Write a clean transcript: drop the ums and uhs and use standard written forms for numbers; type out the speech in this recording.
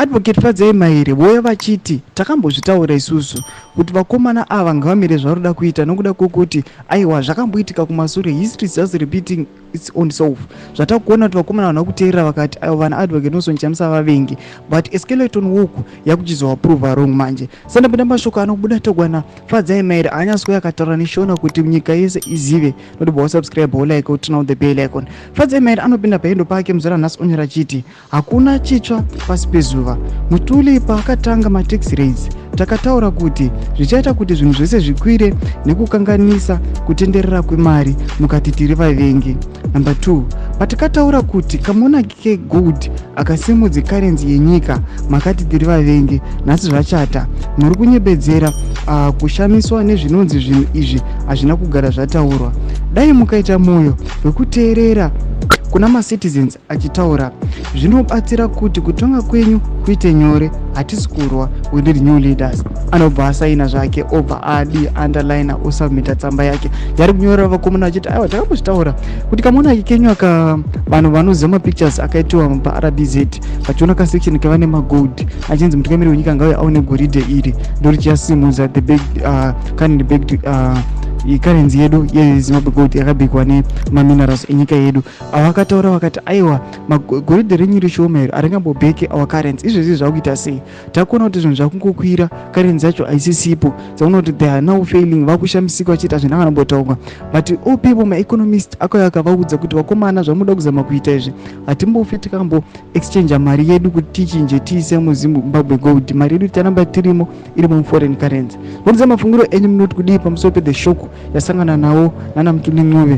Advocate Fadzai Mahere vouya vachiti takambozvitaura isusu kuti vakomana ava ngavamire zvaroda kuita nokuda kwokuti aiwa, zvakamboitika kumasure. History is just repeating its own self. Zvatakuona kuti vakomana vana kuteerera vakati aiwa, vana Advocate Nelson Chamisa vavengi, but skeleton walk yakuchizovaprova wrong manje. Sandapinda mashoko anobuda togwana Fadzai Mahere anyasouya akataura neShona kuti nyika yese izive. Noti wasubscribe, wolike, woturn on the bell icon. Fadzai Mahere anopinda paendo pake muzuva ranhasi onyora chiti hakuna chitsva pasi pezuva. Mutuli paakatanga matax rates, takataura kuti zvichaita kuti zvinhu zvese zvikwire nekukanganisa kutenderera kwemari, mukati tiri vavengi. Number 2, patikataura kuti kamonarchy kegold akasimudze currency yenyika, makati tiri vavengi. Nhasi zvachata, muri kunyebedzera kushamiswa nezvinonzi zvinhu izvi hazvina kugara zvataurwa. Dai mukaita mwoyo wekuteerera kuna macitizens achitaura, zvinobatsira kuti kutonga kwenyu kuite nyore. Hatisi kurwa, we need new leaders. Anobva asaina zvake, obva adi underliner, osubmita tsamba yake yari kunyorera vakomana vachiti aiwa, takambozvitaura kuti kamonarchy kenyu aka. Vanhu vanoziva mapictures akaitiwa paRBZ, vachiona kasection kaiva nemagold, achinzi mutungamiri wenyika ngauye aone goridhe iri, ndorichiyasimudza the big current backed currency yedu yeZimbabwe gold yakabikwa nemaminerals enyika yedu. Avakataura vakati aiwa, magoridhe renyu rishoma iri haringambobheki our currency. Izvezvi zvakuita sei? Takuona kuti zvinhu zvakungokwira, currency yacho haisisipo. Takuona kuti they are now failing, vakushamisika vachiita zvinhu akanambotaurwa. But all people, maeconomist akauya akavaudza kuti vakomana, zvamuda kuzama kuita izvi, hatimbofi tikambo exchange mari yedu kuti tichinje tiise muZimbabwe gold. Mari yedu ticharamba tirimo, iri muforeign currency. Muridza mafungiro enyu, munoti kudii pamusoro pethe shock yasangana nawo nana Mthuli Ncube?